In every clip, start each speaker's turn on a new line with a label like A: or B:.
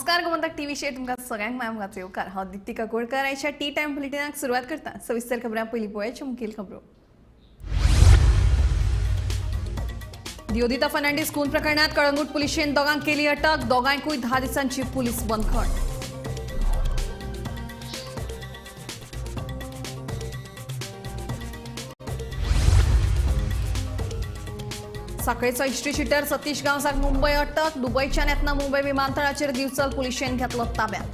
A: नमस्कार, गोमंतक टीव्हीचेर तुमकां सगळ्यांक माया मुखाचो येवकार. हांव दिप्ती काकोडकर. आयच्या टी टायम बुलेटिनाक सुरवात करता. सविस्तर खबरां. पयलीं पळोवया मुखेल खबरो. दियोदिता फर्नांडीस खून प्रकरणात कळंगूट पुलिशेन दोगांक केली अटक. दोगांकूय 10 दिसांची पुलीस बंदखण. साखळेचो हिस्ट्री शिटर सतीश गांवसाक मुंबय अटक. दुबयच्यान येतना मुंबय विमानतळाचेर दिवचल पुलिशेन घेतलो ताब्यात.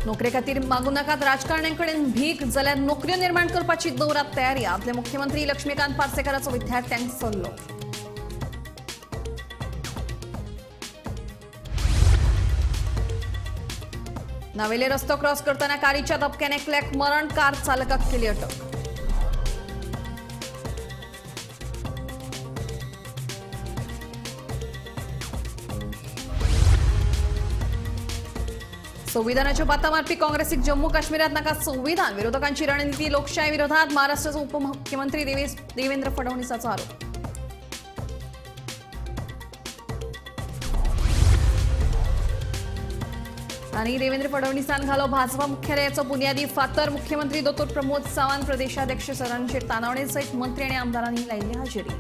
A: नोकरे खातीर मागू नाकात राजकारण्यांकडेन भीक, जाल्यार नोकऱ्यो निर्माण करपाची दवरात तयारी. आदले मुख्यमंत्री लक्ष्मीकांत पार्सेकाराचो विद्यार्थ्यांक सल्लो. नावेले रस्तो क्रॉस करतना कारीच्या धपक्यान एकल्याक मरण, कार चालकाक केली अटक. संविधानाच्यो बाता मारपी काँग्रेसीक जम्मू काश्मीरात नाका संविधान. विरोधकांची रणनिती लोकशाही विरोधात. महाराष्ट्राचो उपमुख्यमंत्री देवेंद्र फडणवीसाचो आरोप. आणि देवेंद्र फडणवीसान घालो भाजपा मुख्यालयाचो बुनियादी फातर. मुख्यमंत्री दोतोर प्रमोद सावंत, प्रदेशाध्यक्ष सदानंद तानावणे सहित मंत्री आणि आमदारांनी लायली हजेरी.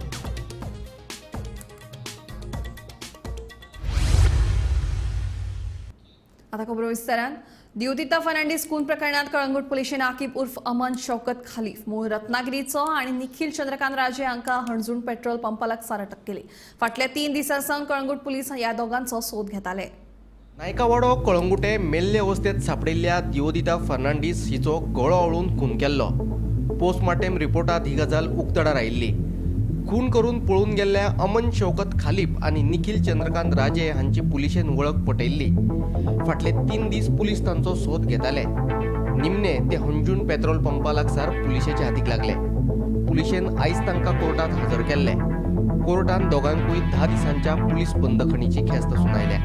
A: आता खबरो विस्तारान. दियोदिता फर्नांडीस खून प्रकरणात कळंगूट पुलिशेन आकिब उर्फ अमन शौकत खालीफ मूळ रत्नागिरीचो आणि निखिल चंद्रकांत राजे हांकां हणजूण पेट्रोल पंपा लागसार अटक केली. फाटल्या 3 दिसां सावन कळंगूट पुलीस ह्या दोगांचो सोद घेताले.
B: नायकावाडो कळंगुटे मेल्ले अवस्थेत सापडिल्ल्या दियोदिता फर्नांडीस हिचो गळो आवळून खून केल्लो. पोस्टमार्टेम रिपोर्टात ही गजाल उक्तडार आयिल्ली. खून करून पळून गेल्ल्या अमन शौकत खालीप आनी निखिल चंद्रकांत राजे हांची पुलिशेन वळख पटयल्ली. फाटले 3 दीस पुलीस तांचो सोद घेताले. निमणे ते हणजूण पेट्रोल पंपा लागसार पुलिशेच्या हातीक लागले. पुलिशेन आयज तांकां कोर्टात हजर केल्ले. कोर्टान दोगांकूय 10 दिसांच्या पुलीस बंदखणीची ख्यास्त सुनायल्या.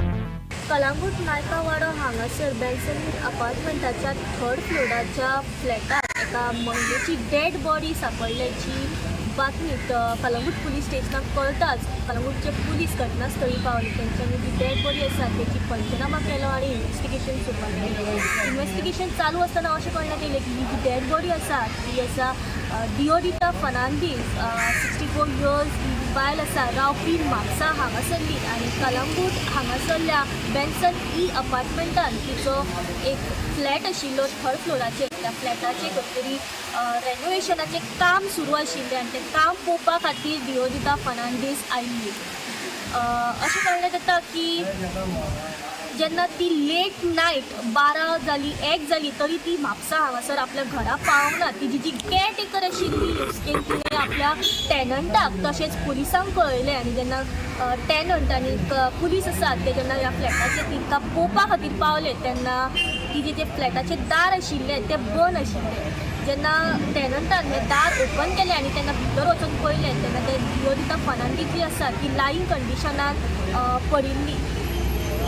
C: कळंगूट नायकावाडो हांगासर बेन्सन अपार्टमेंटाच्या 3rd फ्लोराच्या फ्लॅटार एका महिलेची डेड बॉडी सापडल्याची बातमी कळंगूट पुलीस स्टेशनाक कळटाच कळंगूटचे पुलीस घटनास्थळी पावले. तेंच्यांनी जी डेड बॉडी आसा तेची पंचनामा केलो आनी इन्वेस्टिगेशन सुरवात केली. इन्वेस्टिगेशन चालू आसतना अशें कळण्यात येयलें की ही जी डेड बॉडी आसा ती आसा दियोदिता फर्नांडीस, 64 इयर्स ही बायल आसा, रावपी म्हापसा हांगासरली आनी कळंगूट हांगासरल्या बेन्सन ई अपार्टमेंटान तिचो एक फ्लॅट आशिल्लो 3rd फ्लोराचेर. त्या फ्लॅटाचेर खंय तरी रेनोवेशनाचें काम सुरू आशिल्लें आनी तें काम पळोवपा खातीर दियोदिता फर्नांडीस आयिल्ली. अशें कळण्यात येता की जेन्ना ती लेट नायट 12 जाली 1 जाली तरी ती म्हापसा हांगासर आपल्या घरा पावना. तिजी जी केअरटेकर आशिल्ली उसकेन तिणें आपल्या टॅनंटाक तशेंच पुलिसांक कळयलें आनी जेन्ना टॅनंट आनी पुलीस आसात ते जेन्ना ह्या फ्लॅटाचेर तिका पळोवपा खातीर पावले तेन्ना तिजें जें फ्लॅटाचें दार आशिल्लें तें बंद आशिल्लें. जेन्ना टॅनंटान हें दार ओपन केलें आनी तेन्ना भितर वचून पळयलें तेन्ना ते दियोदिता फर्नांडीस जी आसा ती लायींग कंडिशनान पडिल्ली.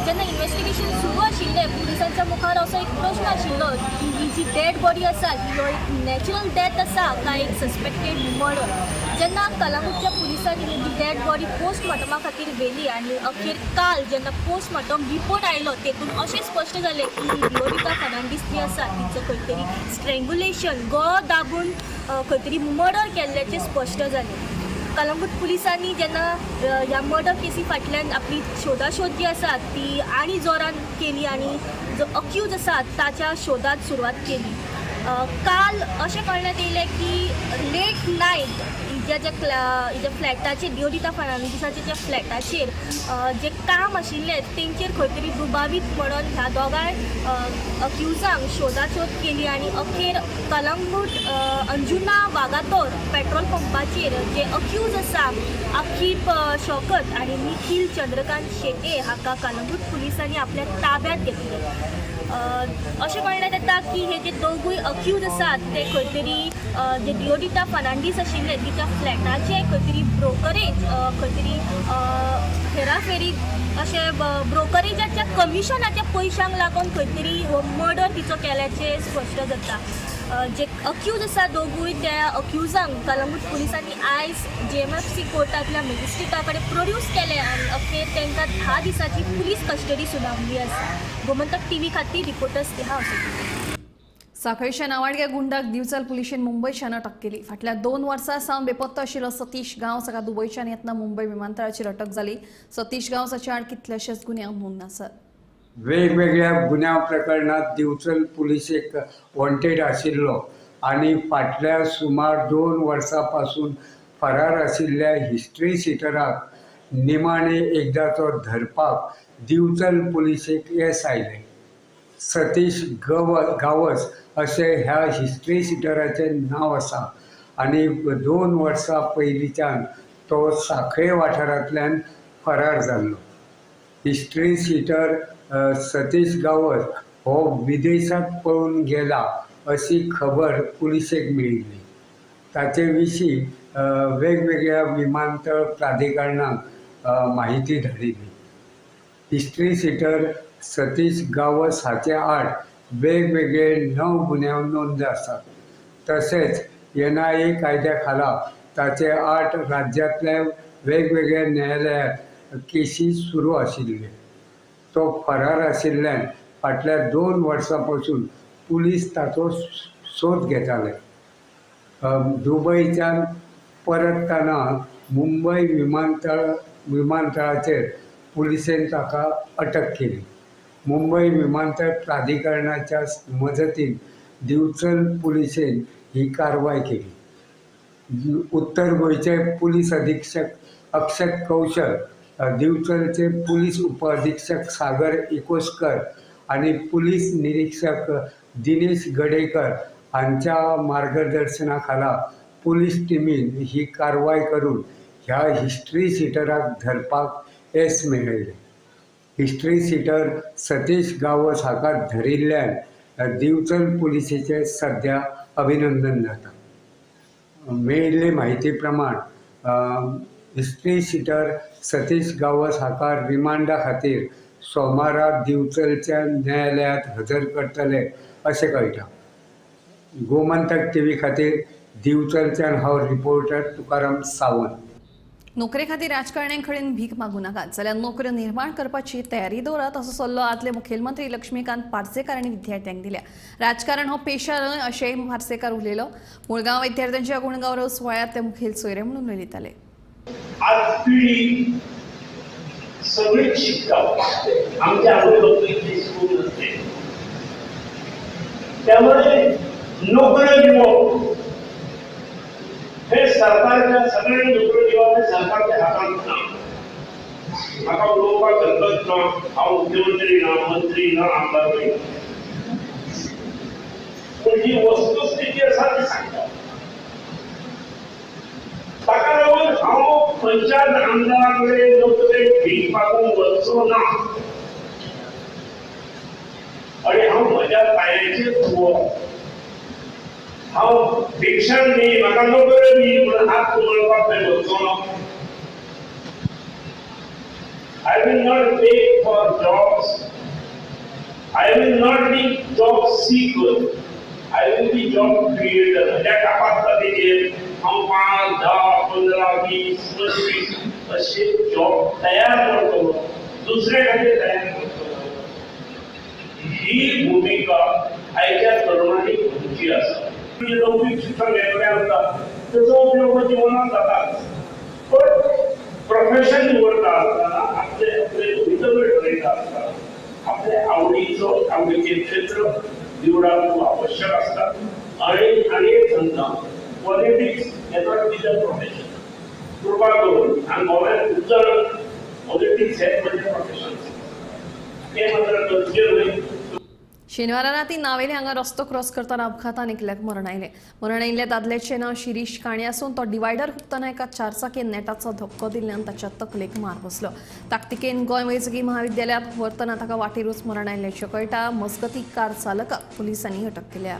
C: जेन्ना इन्वेस्टिगेशन सुरू आशिल्लें पुलिसांच्या मुखार असो एक प्रश्न आशिल्लो की ही जी डेड बॉडी आसा ही हो एक नॅचरल डेथ आसा काय एक सस्पेक्टेड मर्डर. जेन्ना कळंगूटच्या पुलिसांनी ही डेड बॉडी पोस्टमॉर्टमा खातीर व्हेली आनी अखेर काल जेन्ना पोस्टमॉर्टम रिपोर्ट आयलो तेतून अशें स्पश्ट जालें की दियोदिता फर्नांडीस जी आसा तिचो खंय तरी स्ट्रेंगुलेशन, गळो दाबून खंय तरी मर्डर केल्ल्याचें स्पश्ट जालें. कळंगूट पुलिसांनी जेन्ना ह्या मर्डर केसी फाटल्यान आपली शोधाशोध जी आसा ती आनी जोरान केली आनी जो अक्यूज आसा ताच्या शोधात सुरवात केली. काल अशें कळण्यात येयलें की लेट नायट हिज्या ज्या हिज्या फ्लॅटाचेर दियोदिता फर्नांडीसाच्या ज्या फ्लॅटाचेर जे काम आशिल्लें तेंचेर खंय तरी दुबावीत म्हणून ह्या दोगांय अक्युजांक शोधाशोध केली आनी अखेर कळंगूट अंजुना वागातोर पेट्रोल पंपाचेर जे अक्यूज आसा आकीब शौकत आनी निखिल चंद्रकांत शेटे हाका कळंगूट पुलिसांनी आपल्या ताब्यात घेतले. अशें कळण्यात येता की हे जे दोगूय अक्यूज आसात ते खंय तरी जे दियोदिता फर्नांडीस आशिल्ले तिच्या फ्लॅटाचे खंय तरी ब्रोकरेज खंय तरी हेराफेरी अशें ब्रोकरेजाच्या कमिशनाच्या पयशांक लागून खंय तरी हो मर्डर तिचो केल्याचें स्पश्ट जाता. जे अक्यूज आसा दोगूय त्या अक्युजांक कलंगूट पुलिसांनी आयज JMFC कोर्टांतल्या मॅजिस्ट्रेटा कडेन प्रोड्यूस केले आनी अखेर तांकां 10 दिसांची पुलीस कस्टडी सुनावली आसा. गोमंतक टीव्ही खातीर रिपोर्टर स्नेहा असोती.
A: साखळीच्या नावाडग्या गुंडाक दिवचल पुलिशेन मुंबयच्यान अटक केली. फाटल्या 2 वर्सां सावन बेपत्तो आशिल्लो सतीश गांवस हाका दुबयच्यान येतना मुंबय विमानतळाचेर अटक जाली. सतीश गांवस हाचे आड कितलेशेच गुन्यांव नोंद आसात.
D: वेगवेगळ्या गुन्यांव प्रकरणात दिवचल पुलिसेक वॉन्टेड आशिल्लो आनी फाटल्या सुमार 2 वर्सां पासून फरार आशिल्ल्या हिस्ट्री शिटराक निमाणे एकदाचो धरपाक दिवचल पुलिसेक येस आयलें. सतीश गावस अशें ह्या हिस्ट्री शिटराचें नांव आसा आनी 2 वर्सां पयलींच्यान तो साखळे वाठारांतल्यान फरार जाल्लो. हिस्ट्री शिटर सतीश गावस हो विदेशांत पळून गेला अशी खबर पुलिसेक मेळिल्ली. ताचे विशीं वेगवेगळ्या विमानतळ प्राधिकरणाक माहिती धाडिल्ली. हिस्ट्री शिटर सतीश गावस हाचे आड वेगवेगळे 9 गुन्यांव नोंद आसात. तशेंच NIA कायद्या खाला ताचे आड राज्यांतल्या वेगवेगळ्या न्यायालयांत केशी सुरू आशिल्ले. तो फरार आशिल्ल्यान फाटल्या 2 वर्सां पासून पुलीस ताचो सोद घेताले. दुबयच्यान परततना मुंबय विमानतळाचेर पुलिसेन ताका अटक केली. मुंबय विमानतळ प्राधिकरणाच्या मजतीन दिवचल पुलिसेन ही कारवाय केली. उत्तर गोंयचे पुलीस अधीक्षक अक्षत कौशल, दिवचलचे पुलीस उपअधीक्षक सागर एकोस्कर आनी पुलीस निरीक्षक दिनेश गडेकर हांच्या मार्गदर्शना खाला पुलीस टिमीन ही कारवाय करून ह्या हिस्ट्री शिटराक धरपाक येस मेळयलें. हिस्ट्री शिटर सतीश गावस हाका धरिल्ल्यान दिवचल पुलिसेचें सध्या अभिनंदन जाता. मेळिल्ले म्हायती प्रमाण हिस्ट्री शिटर सतीश गावस हाका रिमांडा खातीर सोमारा दिवचलच्या न्यायालयांत हजर करतले अशें कळटा. गोमंतक टीव्ही खातीर दिवचलच्यान हांव रिपोर्टर तुकाराम सावंत.
A: नोकरे खातीर राजकारण्यांकडेन भीक मागू नाकात जाल्यार नोकऱ्यो निर्माण करपाची तयारी दवरात असो सल्लो आदले मुखेलमंत्री लक्ष्मीकांत पार्सेकार हांणी विद्यार्थ्यांक दिल्या. राजकारण हो पेशा न्हय अशेंय पार्सेकार उलयलो. मुळगांव विद्यार्थ्यांच्या गुणगौरव सुवाळ्यांत ते मुखेल सोयरे म्हणून उलयताले.
E: आज पिढी सगळीच शिकता, आमच्या आवय बापूय इतली शिकूंक नासले, त्यामुळे नोकऱ्यो दिवप हे सरकारच्या सगळ्यांनी नोकऱ्यो दिवप हे सरकारच्या हातांत ना. म्हाका उलोवपाक हरकत ना, हांव मुख्यमंत्री ना, मंत्री ना, आमदार न्हय, पूण जी वस्तुस्थिती आसा ती सांगता. ताका लागून हांव खंयच्याच आमदारा कडेन नोकरेक भीक मागूंक वचचो ना आनी हांव म्हज्या पांयाचेर उबो. हांव भिक्षण न्ही, म्हाका नोकऱ्यो न्ही म्हणून हात उमळपाक थंय वचचो ना. I will not beg for jobs, I will not be job seeker, I will be job creator. म्हज्या कापास्ताचेर हांव 5, 10, 15, 20, 25 अशे जॉब तयार करतलो, दुसरे खातीर तयार करतलो. ही भुमिका आयच्या तरुणांनी घेवची आसा. लौकीक शिक्षण घेतलें आसता तेचो उपयोग जिवनात जाता, पण प्रोफेशन निवडता आसतना आपले आपले भवितव्य ठरयता आसतना आपले आवडीचो आवडीचें क्षेत्र निवडप खूब आवश्यक आसता. आनी आनी एक सांगता, Politics cannot be the profession. कृपा करून आनी गोव्यात खूब जाण पॉलिटिक्स हें म्हणजे प्रोफेशन, तें मात्र करचें न्हय.
A: शेनवारा राती नावेले हांगा रस्तो क्रॉस करतना अपघातान एकल्याक मरण आयलें. मरण आयिल्ल्या दादल्याचें नांव शिरीष काणे आसून तो डिवायडर हुपतना एका चारचाकी नेटाचो धपको दिल्ल्यान ताच्या तकलेक मार बसलो. ताकतिकेन गोंय वैजकी महाविद्यालयांत व्हरतना ताका वाटेरूच मरण आयिल्ल्याचें कळटा. मजगती कार चालकाक पुलिसांनी अटक केल्या.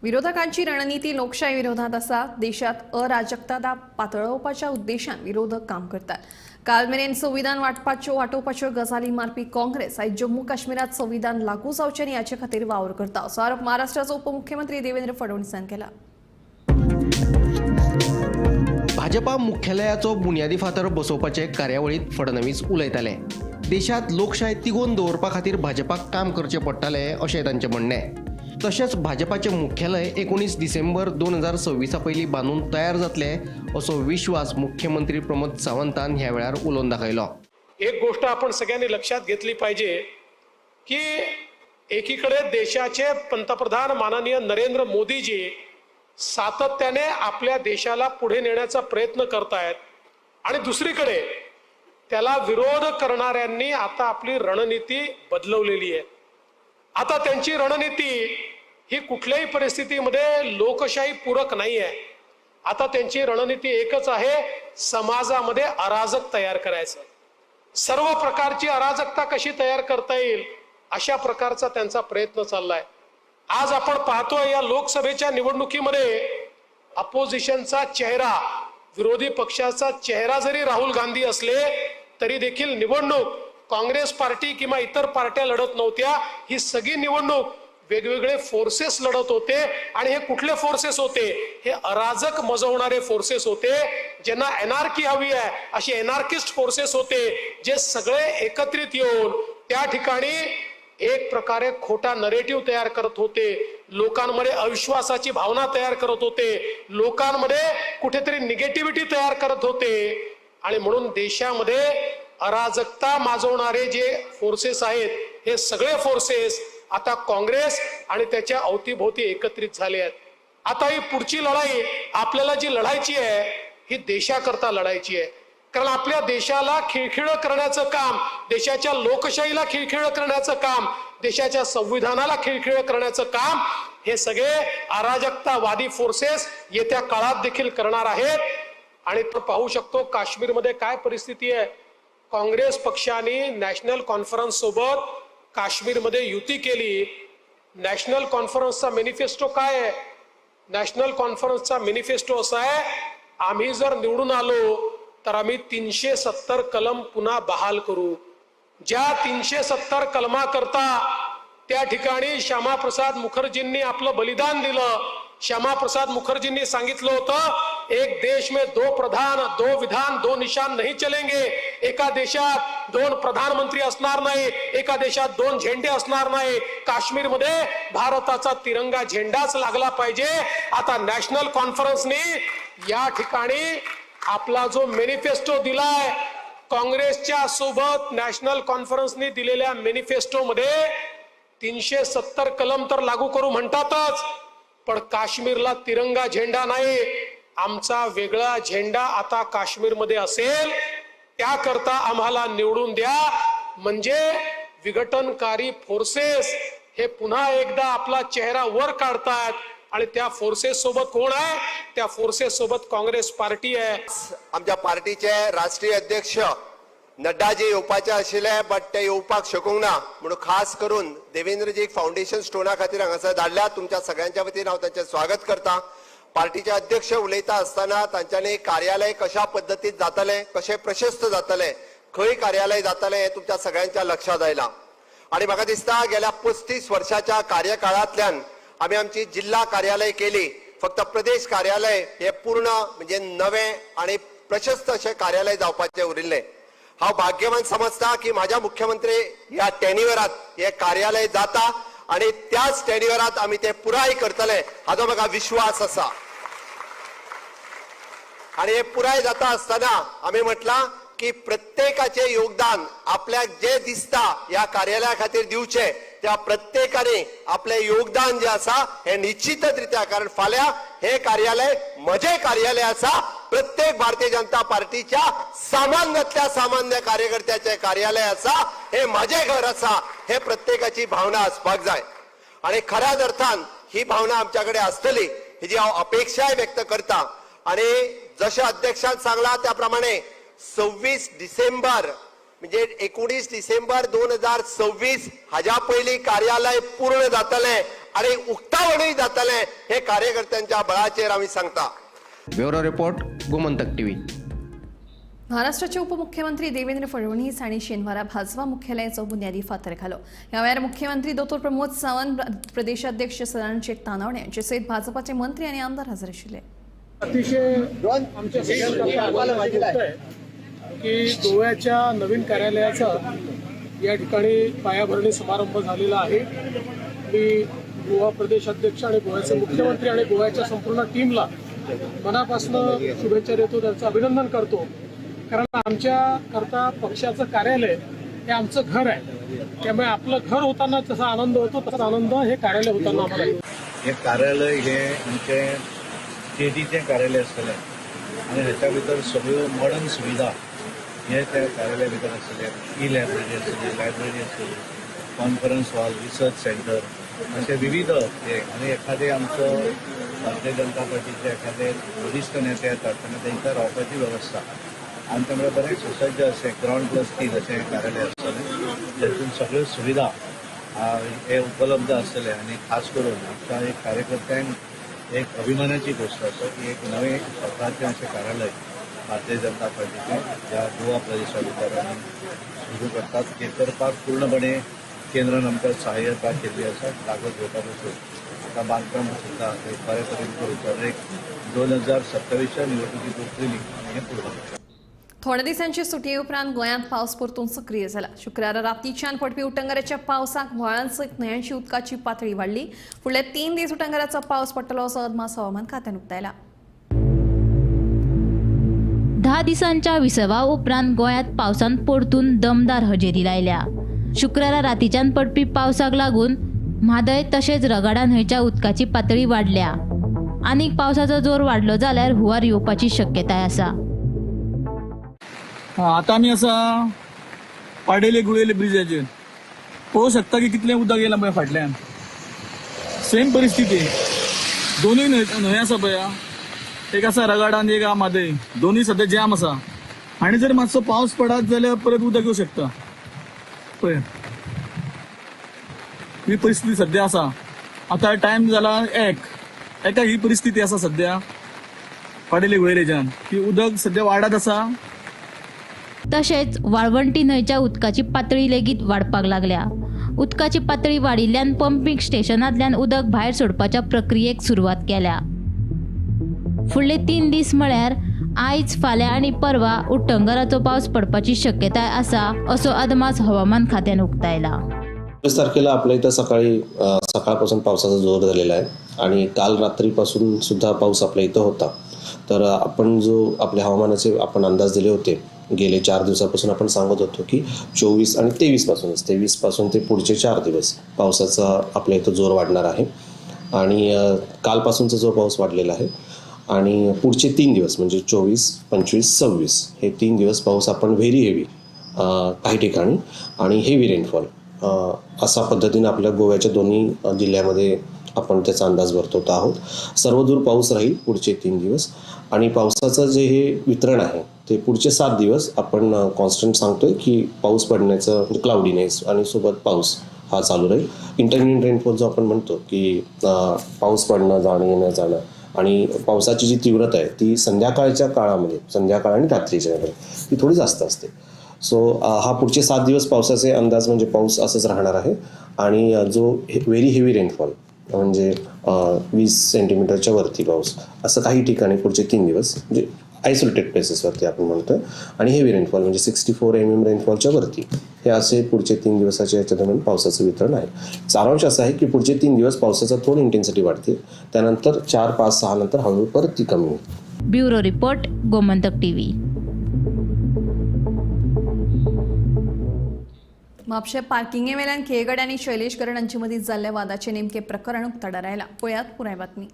A: विरोधकांची रणनीती लोकशाही विरोधात आसा. देशात अराजकता पातळोवपाच्या उद्देशान विरोधक काम करतात. काल मेरेन संविधान वाटोवपाच्यो गजाली मारपी काँग्रेस आयज जम्मू काश्मीरात संविधान लागू जावचें न्ही हाचे खातीर वावर करता, असो आरोप महाराष्ट्राचो उपमुख्यमंत्री देवेंद्र फडणवीसान केला.
B: भाजपा मुख्यालयाचो बुन्यादी फातर बसोवपाचे कार्यावळीत फडणवीस उलयताले. देशात लोकशाय तिगोवन दवरपा खातीर भाजपाक काम करचें पडटलें अशें तांचें म्हणणें. तशेंच भाजपाचें मुख्यालय 19 डिसेंबर 2026 पयलीं बांदून तयार जातलें असो विश्वास मुख्यमंत्री प्रमोद सावंतान ह्या वेळार उलोवन दाखयलो.
F: एक गोष्ट आपण सगळ्यांनी लक्षात घेतली पाहिजे की एकीकडे देशाचे पंतप्रधान माननीय नरेंद्र मोदीजी सातत्याने आपल्या देशाला पुढे नेण्याचा प्रयत्न करतायत आणि दुसरीकडे त्याला विरोध करणाऱ्यांनी आता आपली रणनीती बदलवलेली आहे. आता त्यांची रणनीती ही कुठल्याही परिस्थितीमध्ये लोकशाही पूरक नाही आहे. आता त्यांची रणनीती एकच आहे, समाजामध्ये अराजक तयार करायचं. सर्व प्रकारची अराजकता कशी तयार करता येईल अशा प्रकारचा त्यांचा प्रयत्न चाललाय. आज आपण पाहतोय या लोकसभेच्या निवडणुकीमध्ये अपोजिशनचा चेहरा, विरोधी पक्षाचा चेहरा जरी राहुल गांधी असले तरी देखील निवडणूक काँग्रेस पार्टी किंवा इतर पार्ट्या लढत नव्हत्या. ही सगळी निवडणूक वेगवेगळे फोर्सेस लढत होते आणि हे कुठले फोर्सेस होते, हे अराजक मजवणारे फोर्सेस होते, ज्यांना एनार्की हवी आहे असे एनार्किस्ट फोर्सेस होते, जे सगळे एकत्रित येऊन त्या ठिकाणी एक प्रकारे खोटा नरेटिव्ह तयार करत होते, लोकांमध्ये अविश्वासाची भावना तयार करत होते, लोकांमध्ये कुठेतरी निगेटिव्हिटी तयार करत होते आणि म्हणून देशामध्ये अराजकता माजवणारे जे फोर्सेस आहेत हे सगळे फोर्सेस आता काँग्रेस आणि त्याच्या अवतीभोवती एकत्रित झाले आहेत. आता ही पुढची लढाई आपल्याला जी लढायची आहे ही देशाकरता लढायची आहे, कारण आपल्या देशाला खिळखिळं करण्याचं काम, देशाच्या लोकशाहीला खिळखिळं करण्याचं काम, देशाच्या संविधानाला खिळखिळं करण्याचं काम हे सगळे अराजकतावादी फोर्सेस येत्या काळात देखील करणार आहेत. आणि पाहू शकतो काश्मीरमध्ये काय परिस्थिती आहे. काँग्रेस पक्षाने नॅशनल कॉन्फरन्स सोबत काश्मीरमध्ये युती केली. नॅशनल कॉन्फरन्सचा मॅनिफेस्टो काय आहे? नॅशनल कॉन्फरन्सचा मॅनिफेस्टो असा आहे, आम्ही जर निवडून आलो तर आम्ही 370 कलम पुन्हा बहाल करू. ज्या 370 कलमाकरता त्या ठिकाणी श्यामाप्रसाद मुखर्जींनी आपलं बलिदान दिलं. श्यामाप्रसाद मुखर्जींनी सांगितलं होतं, एक देश में 2 प्रधान, 2 विधान, 2 निशान नहीं चलेंगे. एका देशात 2 प्रधानमंत्री असणार नाही, एका देशात 2 झेंडे असणार नाही. काश्मीरमध्ये भारताचा तिरंगा झेंडाच लागला पाहिजे. आता नॅशनल कॉन्फरन्सने या ठिकाणी आपला जो मॅनिफेस्टो दिलाय, काँग्रेसच्या सोबत नॅशनल कॉन्फरन्सने दिलेल्या मॅनिफेस्टोमध्ये 370 कलम तर लागू करू म्हणतातच, पण काश्मीरला तिरंगा झेंडा नाही, आमचा वेगळा झेंडा आता काश्मीरमध्ये असेल, त्याकरता आम्हाला निवडून द्या. म्हणजे विघटनकारी फोर्सेस हे पुन्हा एकदा आपला चेहरा वर काढतायत आणि त्या फोर्सेस सोबत कोण आहे? त्या फोर्सेस सोबत काँग्रेस पार्टी आहे.
G: आमच्या पार्टीचे राष्ट्रीय अध्यक्ष नड्डाजी येवपाचे आशिल्ले, बट ते येवपाक शकूंक ना म्हणून खास करून देवेंद्रजीक फाउंडेशन स्टोना खातीर हांगासर धाडल्या. तुमच्या सगळ्यांच्या वतीन हांव तांचें स्वागत करता. पार्टीचे अध्यक्ष उलयता आसतना तांच्यांनी कार्यालय कशा पद्दतीन जातलें, कशें प्रशस्त जातलें, खंय कार्यालय जातलें हें तुमच्या सगळ्यांच्या लक्षांत आयलां. आनी म्हाका दिसता गेल्या 35 वर्साच्या कार्यकाळांतल्यान आमी आमची जिल्हा कार्यालय केली, फक्त प्रदेश कार्यालय हे पूर्ण म्हणजे नवें आनी प्रशस्त अशें कार्यालय जावपाचें उरिल्लें. हांव भाग्यवान समजता की माझ्या मुख्यमंत्री ह्या टेन्युअरात हे कार्यालय जाता आणि त्याच टेन्युअरात आमी ते पुराय करतले हाचो म्हाका विश्वास आसा. आणि हे पुराय जाता आसतना आमी म्हटलां की प्रत्येकाचे योगदान आपल्याक जे दिसता ह्या कार्यालया खातीर दिवचें, त्या प्रत्येकाने आपले योगदान जे आसा हे निश्चितच रित्या, कारण फाल्यां हे कार्यालय म्हजें कार्यालय आसा, प्रत्येक भारतीय जनता पार्टीच्या सामान्यातल्या सामान्य कार्यकर्त्याचे कार्यालय आसा, हे म्हजें घर आसा, हे प्रत्येकाची भावना आसपाक जाय. आणि खऱ्याच अर्थान ही भावना आमच्या कडेन आसतली ही जी हांव अपेक्षाय व्यक्त करता. आणि जशें अध्यक्षान सांगला त्या प्रमाणे 26 डिसेंबर म्हणजे 19 डिसेंबर 2026 हाज्या पयलीं कार्यालय पूर्ण जातलें आनी उक्तावणूय जातलें हे कार्यकर्त्यांच्या बळाचेर आमी सांगता.
B: Bureau report, Gomantak TV.
A: महाराष्ट्राचे उपमुख्यमंत्री देवेंद्र फडणवीस हांणी शेनवारा भाजपा मुख्यालयाचो बुन्यादी फातर घालो. ह्या वेळार मुख्यमंत्री दोतोर प्रमोद सावंत, प्रदेशाध्यक्ष सदानंद शेट तानावणे हांचे सयत भाजपाचे मंत्री आनी आमदार हजर आशिल्ले.
H: अतिशय आमच्या सगळ्यांना की गोव्याच्या नवीन कार्यालयाचा या ठिकाणी पायाभरणी समारंभ झालेला आहे. मी गोवा प्रदेशाध्यक्ष आणि गोव्याचे मुख्यमंत्री आणि गोव्याच्या संपूर्ण टीमला मनापासून शुभेच्छा देतो, त्यांचं अभिनंदन करतो. कारण आमच्या करता पक्षाचं कार्यालय हे आमचं घर आहे, त्यामुळे आपलं घर होताना जसा आनंद होतो तसा आनंद हे कार्यालय होताना आम्हाला.
I: हे कार्यालय हे आमचें स्टेटीचें कार्यालय आसतलें आनी हेच्या भितर सगळ्यो मॉडर्न सुविधा हे त्या कार्यालया भितर आसतले. ई लायब्ररी आसतली, लायब्ररी आसतली, कॉन्फरन्स हॉल, रिसर्च सेंटर अशे विविध हे. आनी एखादे आमचो भारतीय जनता पार्टीचे एखादे वरिश्ठ नेते येतात तेन्ना तांकां रावपाची वेवस्था आनी त्यामुळे बरें सुसज्ज अशें ग्रावंड +3 अशें कार्यालय आसतलें, जेतून सगळ्यो सुविधा हे उपलब्ध आसतले. आनी खास करून आमच्या एक कार्यकर्त्यांक एक अभिमानाची गोष्ट आसा की एक नवें स्वताचें अशें कार्यालय भारतीय जनता पार्टीचें ज्या गोवा प्रदेशा भितर आमी सुरू करतात ते करपाक पूर्णपणे केंद्रान आमकां सहाय्यता केल्ली आसा. कागद घेवपा पसून आतां बांदकाम सुद्दां ते बरे तरेन करून तर एक 2027च्या निवडणुकी पयलीं आमी हें पूर्ण करतले.
A: थोड्या दिसांचे सुटये उपरांत गोंयांत पावस परतून सक्रीय जाला. शुक्रारा रातीच्यान पडपी उटंगाराच्या पावसाक व्हाळांसयत न्हंयांची उदकाची पातळी वाडली. फुडले 3 दीस उटंगाराचो पावस पडटलो असो अदमास हवामान खात्यान उक्तायला.
J: 10 दिसांच्या विसवा उपरांत गोंयांत पावसान परतून दमदार हजेरी लायल्या. शुक्रारा रातीच्यान पडपी पावसाक लागून म्हादय तशेंच रगाडा न्हंयच्या उदकाची पातळी वाडल्या. आनीक पावसाचो जोर वाडलो जाल्यार हुंवार येवपाची शक्यताय आसा.
K: आतां आमी आसा पाडेले गुळेले ब्रिजाचेर. पळोवंक शकता की कितलें उदक येयलां पळय फाटल्यान. सेम परिस्थिती, दोनूय न्हंय आसा पळय, एक आसा रगाडा आनी एक आहा म्हादय, दोनूय सद्या जॅम आसा. आनी जर मातसो पावस पडत जाल्यार परत उदक येवं शकता. पळय ही परिस्थिती सद्या आसा. आतां टायम जाला एका ही परिस्थिती आसा सद्या पाडेले गुळेलेच्यान की उदक सद्या वाडत आसा.
J: तशेंच वाळवंटी न्हंयच्या उदकाची पातळी लेगीत वाडपाक लागल्या. उदकाची पातळी वाडिल्ल्यान पंपींग स्टेशनांतल्यान उदक भायर सोडपाच्या प्रक्रियेक सुरवात केल्या. फुडले 3 दीस म्हळ्यार आयज, फाल्यां आनी परवा उटंगाराचो पावस पडपाची शक्यताय आसा असो अदमास हवामान खात्यान उक्तायला.
L: 24 तारखेला आपल्या इथं सकाळी सकाळपासून पावसाचा जोर झालेला आहे आणि काल रात्रीपासून सुद्धा पाऊस आपल्या इथं होता. तर आपण जो आपल्या हवामानाचे आपण अंदाज दिले होते गेले 4 दिवसापासून आपण सांगत होतो की 24 आणि 23 पासूनच 23 पासून ते पुढचे 4 दिवस पावसाचा आपल्या इथं जोर वाढणार आहे आणि कालपासूनचा जो पाऊस वाढलेला आहे आणि पुढचे 3 दिवस म्हणजे 24, 25, 26 हे 3 दिवस पाऊस आपण व्हेरी हेवी काही ठिकाणी आणि हेवी रेनफॉल असा पद्धतीने आपल्या गोव्याच्या दोन्ही जिल्ह्यामध्ये आपण त्याचा अंदाज वर्तवत आहोत. सर्वदूर पाऊस राहील पुढचे 3 दिवस आणि पावसाचं जे हे वितरण आहे ते पुढचे 7 दिवस आपण कॉन्स्टंट सांगतोय की पाऊस पडण्याचं म्हणजे क्लाउडीनेस आणि सोबत पाऊस हा चालू राहील. इंटरमिडिएट रेनफॉल जो आपण म्हणतो की पाऊस पडणं, जाणं येणं जाणं आणि पावसाची जी तीव्रता आहे ती संध्याकाळच्या काळामध्ये, संध्याकाळ आणि रात्रीच्या वेळी ती थोडी जास्त असते. सो हा पुढचे 7 दिवस पावसाचे अंदाज म्हणजे पाऊस असंच राहणार आहे आणि जो व्हेरी हेवी रेनफॉल म्हणजे 20 सेंटीमीटरच्या वरती पाऊस असं काही ठिकाणी पुढचे 3 दिवस म्हणजे आयसोलेटेड प्लेसेसवरती आपण म्हणतो आणि हेवी रेनफॉल म्हणजे 64 mm रेनफॉलच्या वरती हे असे पुढचे 3 दिवसाच्या याच्या दरम्यान पावसाचं वितरण आहे. सारांश असा आहे की पुढचे 3 दिवस पावसाचा थोडी इंटेन्सिटी वाढते, त्यानंतर 4, 5, 6 नंतर हळूहळू परत ती कमी होईल.
J: Bureau report, Gomantak TV.
A: म्हापशें पार्किंगे वेल्यान खेळगडे आनी शैलेश गरड हांचे मदीं जाल्ल्या वादाचें नेमकें प्रकरण उक्ताडार आयलां. पळयात पुराय बातमी.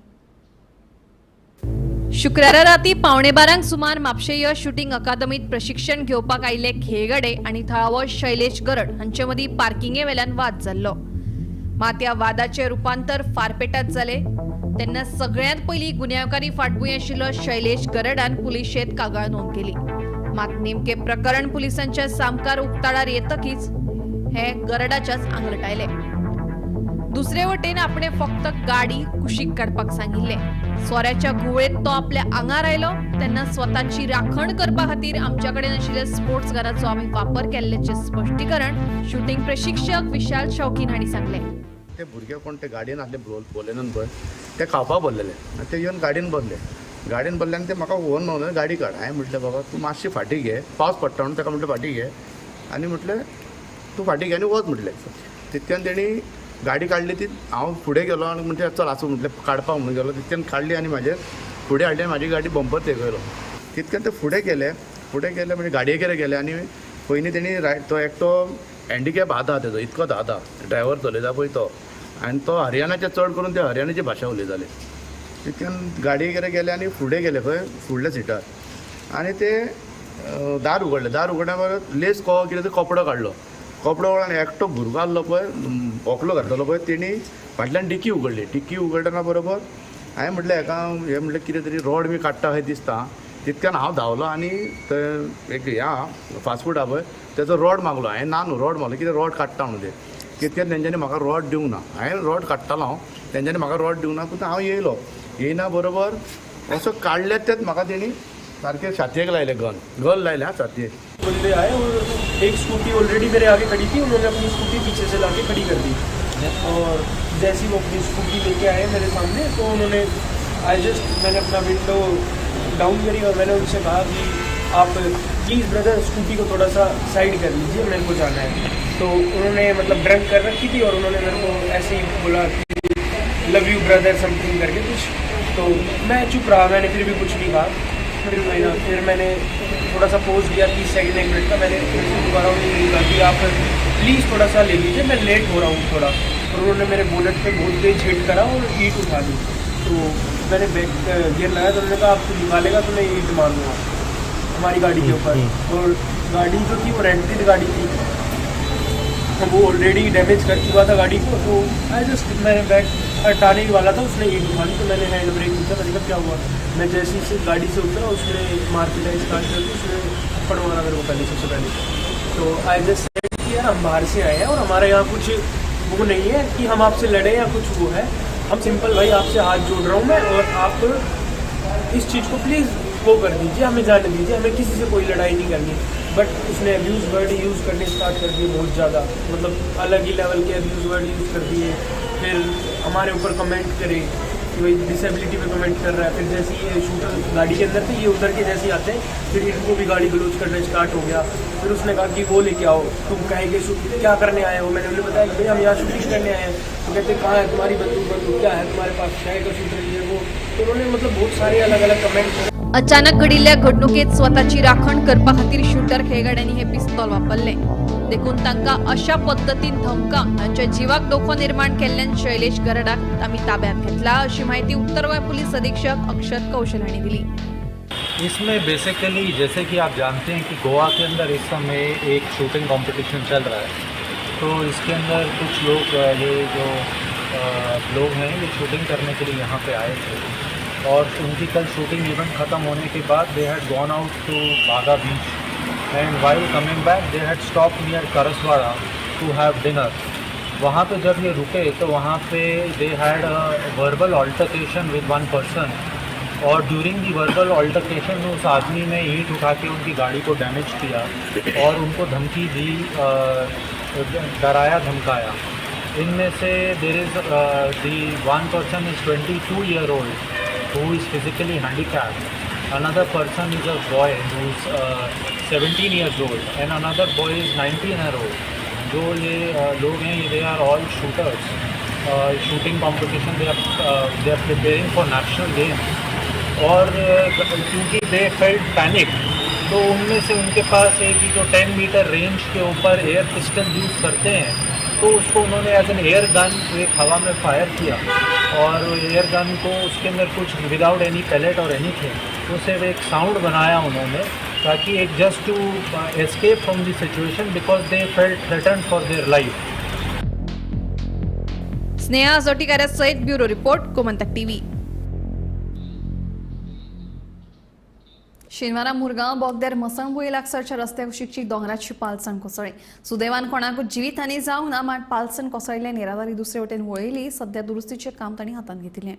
A: शुक्रारा राती 11:45 सुमार म्हापशें यश शुटींग अकादमीत प्रशिक्षण घेवपाक आयिल्ले खेळगडे आनी थळावो शैलेश गरड हांचे मदीं पार्किंगे वेल्यान वाद जाल्लो. मात ह्या वादाचें रुपांतर फारपेटात जालें तेन्ना सगळ्यांत पयलीं गुन्यांवकारी फाटभूंय आशिल्लो शैलेश गरडान पुलिशेंत कागाळ नोंद केली. मात नेमके प्रकरण पुलिसांच्या सामकार उक्ताडार येतकीच हे गरडाच्याच आंगलटायले। दुसरे वटेन आपणे फक्त गाडी कुशीक काडपाक सांगिल्ले। सोऱ्याच्या घुंवळेत तो आपल्या आंगार आयलो तेन्ना स्वताची राखण करपा खातीर आमच्या कडेन आशिल्ल्या स्पोर्ट्स गनाचो आमी वापर केल्ल्याचें स्पश्टीकरण शुटींग प्रशिक्षक विशाल शौकीन हांणी सांगलें।
M: ते भुरगे कोण ते गाडयेन आसले बोलेनन पळय ते खावपाक बसलेले आनी ते येवन गाडयेन बसले। गाडयेन बसले आनी ते म्हाका व्हरून म्हणलें गाडी काड। हांवें म्हटलें बाबा तूं मातशी फाटीं घे, पावस पडटा म्हणून ताका म्हटलें फाटीं घे आनी म्हटलें तूं फाटीं घे आनी वच म्हटलें। तितक्यान तेणी गाडी काडली ती हांव फुडें गेलो आनी म्हणजे चल आसूं म्हटलें काडपाक म्हणून गेलो। तितक्यान काडली आनी म्हाजेर फुडें हाडली आनी म्हाजी गाडी बंपर तेकयलो। तितक्यान ते फुडें गेले, फुडें गेले म्हणजे गाडयेकडेन गेले आनी पयलीं तेणी रायट तो एकटो हँडिकॅप आहा तेजो इतको आहा ड्रायव्हर चलयता पळय तो आनी तो हरियाणाचे चड करून ते हरियाणाची भाशा उलयताले। तितक्यान गाडयेकडेन गेले आनी फुडें गेले खंय फुडल्या सिटार आनी ते दार उगडलें। दार उगडल्या बरोबर लेस कहो कितें तो कपडो काडलो, कपडो काडलो आनी एकटो भुरगो आसलो पळय वोकलो घातलेलो पळय तेणी फाटल्यान डिकी उगडली। डिकी उगडटना बरोबर हांवें म्हटलें हेका हें म्हटलें कितें तरी रॉड बी काडटा अशें दिसता। तितक्यान हांव धांवलो आनी थंय एक हें आहा फास्ट फूड आहा पळय तेजो रॉड मागलो। हांवें ना न्हू रॉड मागलो कितें रॉड काडटा म्हणून ते तितक्यान तेंच्यांनी म्हाका रॉड दिवंक ना। हांवें रॉड काडटालो हांव, तेंच्यांनी म्हाका रॉड दिवंक ना पूण हांव येयलो। येयना बरोबर असो काडले तेच म्हाका तेणी सारके छातयेक लायले गन, गन लायले हा छातयेक।
N: बंदे आए और एक स्कूटी ऑलरेडी मेरे आगे खड़ी थी, उन्होंने अपनी स्कूटी पीछे से लाके खड़ी कर दी और जैसे ही वो अपनी स्कूटी लेके आए मेरे सामने तो उन्होंने I just मैंने अपना विंडो डाउन करी और मैंने उनसे कहा कि आप प्लीज़ ब्रदर स्कूटी को थोड़ा सा साइड कर लीजिए, मेरे को जाना है। तो उन्होंने मतलब ड्रंक कर रखी थी और उन्होंने मेरे को ऐसे ही बोला कि लव you brother something करके कुछ। तो मैं चुप रहा, मैंने फिर भी कुछ नहीं कहा। फिर मैंने थोड़ा सा पोज लिया 30 सेकंड 1 मिनट का। मैंने फिर से दोबारा उन्हें कहा कि आप प्लीज़ थोड़ा सा ले लीजिए, मैं लेट हो रहा हूँ थोड़ा। और उन्होंने मेरे बोनेट पे बहुत तेज हिट करा और ईंट उठा ली। तो मैंने बैक गियर लगाया तो उन्होंने कहा आप निकालेगा तो मैं ईंट मारूँगा हमारी गाड़ी के ऊपर। और गाड़ी जो थी वो रेंटेड गाड़ी थी, वो ऑलरेडी डैमेज कर चुका था गाड़ी को। तो I just मैंने बैक हटाने ही वाला था, उसने ईंट उठा ली तो मैंने हैंड ब्रेक खींचा। मैंने कहा क्या हुआ, मैं जैसे ही गाड़ी से उतरा उसने मार पिटाई स्टार्ट कर दी, उसने थप्पड़ मारा मेरे को पहले सबसे पहले। तो I just said कि यार हम बाहर से आए हैं और हमारे यहाँ कुछ वो नहीं है कि हम आपसे लड़े या कुछ वो है, हम सिंपल भाई आपसे हाथ जोड़ रहा हूँ मैं और आप इस चीज़ को प्लीज़ वो कर दीजिए, हमें जाने दीजिए, हमें किसी से कोई लड़ाई नहीं करनी। बट उसने अब्यूज़ वर्ड यूज़ करने स्टार्ट कर दिए बहुत ज़्यादा, मतलब अलग ही लेवल के अब्यूज़ वर्ड यूज़ कर दिए। फिर हमारे ऊपर कमेंट करे कि भाई डिसेबिलिटी पे कमेंट कर रहा है। फिर जैसे ये शूटर गाड़ी के अंदर थे, ये उतर के जैसे ही आते हैं फिर इनको भी गाड़ी गलौज करना स्टार्ट हो गया। फिर उसने कहा कि वो लेके आओ, तुम कहेंगे क्या करने आए हो। मैंने उन्हें बताया कि भाई हम यहाँ शूटिंग करने आए हैं। तो कहते कहाँ है तुम्हारी बंदूक, बंदूक क्या है तुम्हारे पास, क्या का शूटर ये वो। तो उन्होंने मतलब बहुत सारे अलग अलग कमेंट।
A: अचानक घडिल्ल्या घडणुकेत स्वताची राखण करपा खातीर शूटर खेळगड्यांनी हे पिस्तोल वापरले। देखून तांकां अशा पद्दतीन धमकावन तांच्या जिवाक धोको निर्माण केल्ल्यान शैलेश गरडाक आमी ताब्यात घेतला अशी माहिती उत्तर गोंय पुलीस अधीक्षक अक्षत कौशल हांणी दिली।
O: इसमें बेसिकली जैसे कि आप जानते हैं कि गोवा के अंदर इस समय एक शूटिंग कंपटीशन चल रहा है, तो इसके अंदर कुछ लोग ये जो लोग हैं ये शूटिंग करने के लिए यहाँ पे आए थे और उनकी कल शूटिंग इवेंट ख़त्म होने के बाद they had gone out to Baga beach and while coming back they had stop near Karaswada to have dinner. वहाँ पे जब ये रुके तो वहाँ pay they had a verbal altercation with one person Aur during the verbal altercation में उस आदमी ने ईंट उठा के उनकी गाड़ी को डैमेज किया और उनको धमकी दी, डराया धमकाया। इनमें से there is the one person is 22 year old who is physically handicapped, another person is a boy who is 17 years old and another boy is 19 year old. जो ये लोग हैं ये they are all shooters, shooting competition they are preparing for national games और क्योंकि they felt panic तो उनमें से उनके pass एक जो 10 मीटर रेंज के ऊपर एयर पिस्टल यूज़ करते हैं तो उसको उन्होंने एज एन एयर गन एक हवा में फायर किया और एयर गन को उसके अंदर कुछ विदाउट एनी पैलेट और एनी थिंग उसे एक साउंड बनाया उन्होंने ताकि एक just to escape from the situation because they felt threatened for their life.
A: Sneha Jotikar सहित ब्युरो रिपोर्ट, गोमंतक टीव्ही। शेनवारा मुरगांव बोगद्यार मसणभुंये लागसारच्या रस्त्या कुशीकची दोंगराची पालसण कोसळ्ळी. सुदैवान कोणाकूच जिवीतहानी जावंक ना, मात पालसण कोसळिल्ल्यान येरादारी दुसरे वटेन वळयली. सध्या दुरुस्तीचें काम तांणी हातांत घेतिल्लें.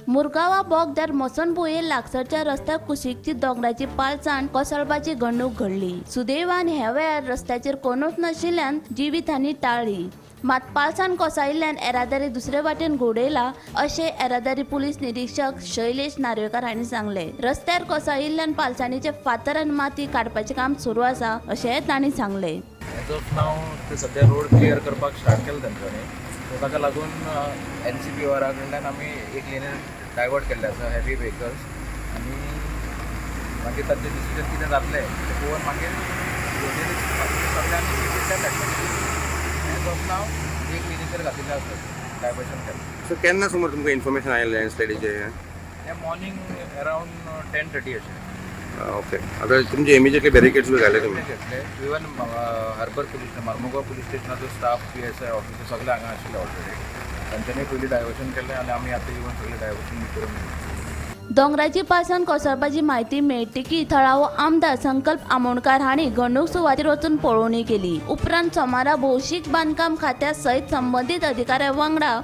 J: मुरगांवा बोगद्यार मसणभुंये लागसारच्या रस्त्या कुशीकची दोंगराची पालसाण कोसळपाची घडणूक घडली. सुदैवान ह्या वेळार रस्त्याचेर कोणूच नाशिल्ल्यान जिवीतहानी टाळ्ळी. मात पालसाण कोसळिल्ल्यान येरादारी दुसरे वाटेन घुंवडयला अशें येरादारी पुलीस निरीक्षक शैलेश नार्वेकार हांणी सांगलें. रस्त्यार कोसळिल्ल्यान पालसाणीचे फातर आनी माती काडपाचें काम सुरू आसा अशेंय तांणी सांगलें.
P: एज ऑफ नाव ते सध्या रोड क्लियर करपाक स्टार्ट केले तेंच्यांनी. सो ताका लागून NCPOR कडल्यान आमी एक लेनीर डायवर्ट केल्ले आसा हेवी व्हेकल्स आनी मागीर तांचे डिसिजन कितें जातलें तें पळोवन मागीर सगळे आमी सिटींतल्यान धाडटले. एज ऑफ नाव एक लेनीचेर घातिल्लें आसा डायवर्शन केलें.
Q: सो केन्ना सुमार तुमकां इन्फॉर्मेशन आयलें लँडस्लायडीचें?
P: हें मॉर्निंग अरावंड 10:30 अशें.
Q: ओके, आतां तुमचे इमिजिएटली बॅरिकेड्स बी घाले तुमी?
P: घेतले. Even harbour police, Marmugao police स्टेशनाचो staff, PSI officer सगळे हांगा आशिल्ले ऑलरेडी. तांच्यांनी पयलीं डायवर्शन केलें आनी आमी आतां येवन सगळें डायवर्शन बी करून दिलें.
J: दोंगराची पालसण कोसळपाची म्हायती मेळटकीच थळावो आमदार संकल्प आमोणकार हांणी घडणूक सुवातेर वचून पळोवणी केली. उपरांत सोमारा भौशीक बांदकाम खात्या सयत संबंदीत अधिकाऱ्यां वांगडा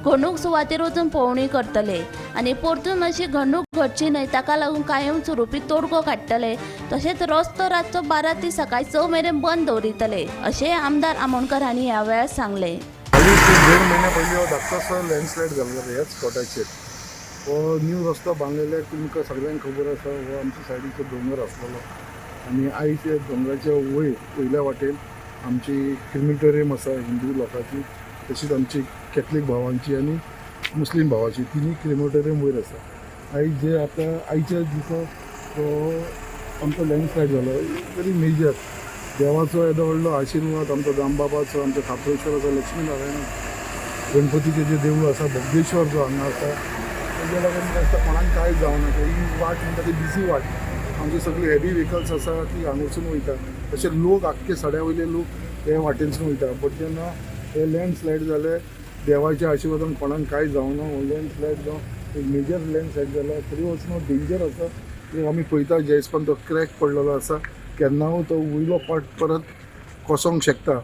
J: घडणूक सुवातेर वचून पळोवणी करतले आनी परतून अशी घडणूक घडची न्हय ताका लागून कायमस्वरुपी तोडगो काडटले. तशेंच रस्तो रातचो 12 ते सकाळी 6 मेरेन बंद दवरितले अशें आमदार आमोणकर हांणी ह्या वेळार सांगलें.
R: हालींच 1.5 म्हयन्या पयलीं हो धाकटोसो लँडस्लायड जाल्लो ह्याच स्पॉटाचेर. हो न्यू रस्तो बांदलेले तुमकां सगळ्यांक खबर आसा. हो आमच्या सायडीचो दोंगर आसलेलो आनी आयज ह्या दोंगराच्या वयर वयल्या वाटेन आमची क्रिमिटोरियम आसा हिंदू लोकांची, तशीच आमची कॅथलीक भावांची आनी मुस्लीम भावाची तिनूय क्रिमिटोरियम वयर आसा. आयज जे आतां आयच्या दिसा हो आमचो लँडस्लायड जालो व्हेरी मेजर. देवाचो येदो व्हडलो आशिर्वाद आमचो दामबाबाचो, आमच्या खाप्रेश्वराचो, लक्ष्मी नारायण गणपतीचें जें देवूळ आसा, बोगदेश्वर जो हांगा आसा, तेज्या लागून दिसता कोणाक कांय जावना. ही वाट म्हणटा ती बिजी वाट, आमची सगळी हेवी व्हेकल्स आसा ती हांगासून वयता. तशें लोक आख्खे सड्या वयले लोक हे वाटेनसून वयता. बट जेन्ना हे लँडस्लायड जाले देवाच्या आशिर्वादान कोणाक कांय जावना. हो लँडस्लायड जावन एक मेजर लँडस्लायड जाला तरी वचून डेंजर आसा. आमी पळयता ज्या हिसपान तो क्रॅक पडलेलो आसा, केन्नाय तो वयलो पार्ट परत कोसोंक शकता.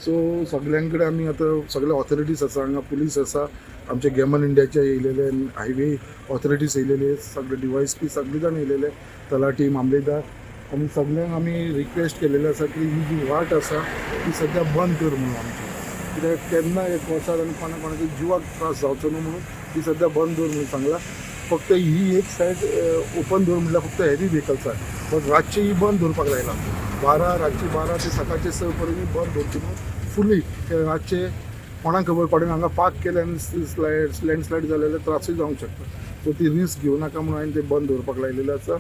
R: सो सगळ्यां कडेन आमी आतां सगळे ऑथॉरिटीज आसा हांगा, पुलीस आसा, आमचे गॅमन इंडियाचे येयलेले, हायवे ऑथॉरिटीज येयलेले, सगळे DYSP सगळे जाण येयलेले, तलाठी, मामलेदार. आनी सगळ्यांक आमी रिक्वेस्ट केलेले आसा की ही जी वाट आसा ती सद्या बंद कर म्हणून आमची, कित्याक केन्ना एक वसात आनी कोणा कोणाच्या जिवाक त्रास जावचो न्हू म्हणून ती सद्या बंद दवर म्हणून सांगला. फक्त ही एक सायड ओपन दवर म्हणल्यार फक्त हेवी व्हेकल्स आसा, बट रातची ही बंद दवरपाक लायला. 12 रातची 12 ते सकाळचे 6 पर्यंत ही बंद दवरची म्हणून फुली. रातचे कोणाक खबर पडना हांगा पार्क केले आनी लँडस्लायड जाले जाल्यार त्रासूय जावंक शकता. सो ती रिस्क घेवं नाका म्हणून हांवें ते बंद दवरपाक लायलेलें आसा.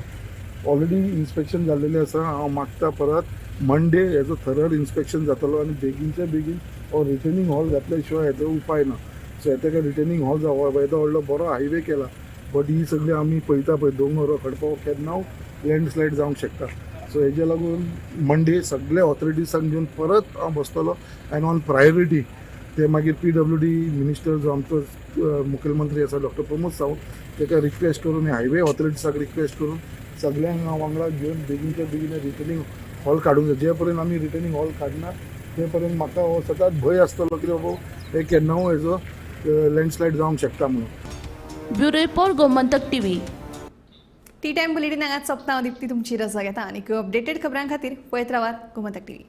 R: ऑलरेडी इन्स्पेक्शन जाल्लेलें आसा. हांव मागता परत मंडे हेजो थरल इन्स्पेक्शन जातलो आनी बेगीनच्या बेगीन हो रिटर्निंग हॉल घातल्या शिवाय हेजो उपाय ना. सो हेका रिटर्निंग हॉल जावं, येदो व्हडलो बरो हायवे केला, बट ही सगळी आमी पळयता पळय दोंगर खडपो केन्ना लँडस्लायड जावंक शकता. सो हेजे लागून मंडे सगळे ऑथॉरिटीजांक घेवन परत हांव बसतलो आनी ऑन प्रायोरिटी ते मागीर PWD minister जो आमचो मुखेलमंत्री आसा डॉक्टर प्रमोद सावंत ताका रिक्वेस्ट करून, हायवे ऑथॉरिटीजाक रिक्वेस्ट करून सगळ्यांक हांव वांगडा घेवन बेगीनच्या बेगीन रिटर्निंग हॉल काडूंक जाय. जे पर्यंत आमी रिटर्निंग हॉल काडना ते पर्यंत म्हाका हो सदांच भंय आसतलो की बाबा हे केन्नाय हेजो लँडस्लायड जावंक शकता म्हणून.
J: Bureau report, Gomantak TV.
A: Tea time bulletin हांगाच सोंपता. हांव दीप्ती तुमची रजा घेता आनी अपडेटेड खबरां खातीर पळयत रावात गोमंतक टीव्ही.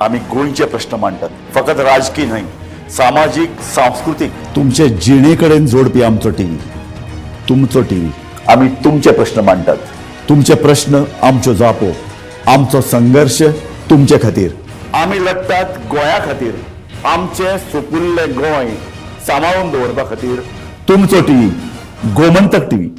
S: आमी गोंयचे प्रश्न मांडटात, फकत राजकीय न्हय, सामाजीक, सांस्कृतीक, तुमचे जिणे कडेन जोडपी आमचो टीव्ही, तुमचो टीव्ही. आमी तुमचे प्रश्न मांडटात, तुमचे प्रश्न आमच्यो जापो, आमचो संघर्श तुमचे खातीर. आमी लडटात गोंया खातीर, आमचें सुपुल्लें गोंय सांबाळून दवरपा खातीर, तुमचो टीव्ही, गोमंतक टीव्ही.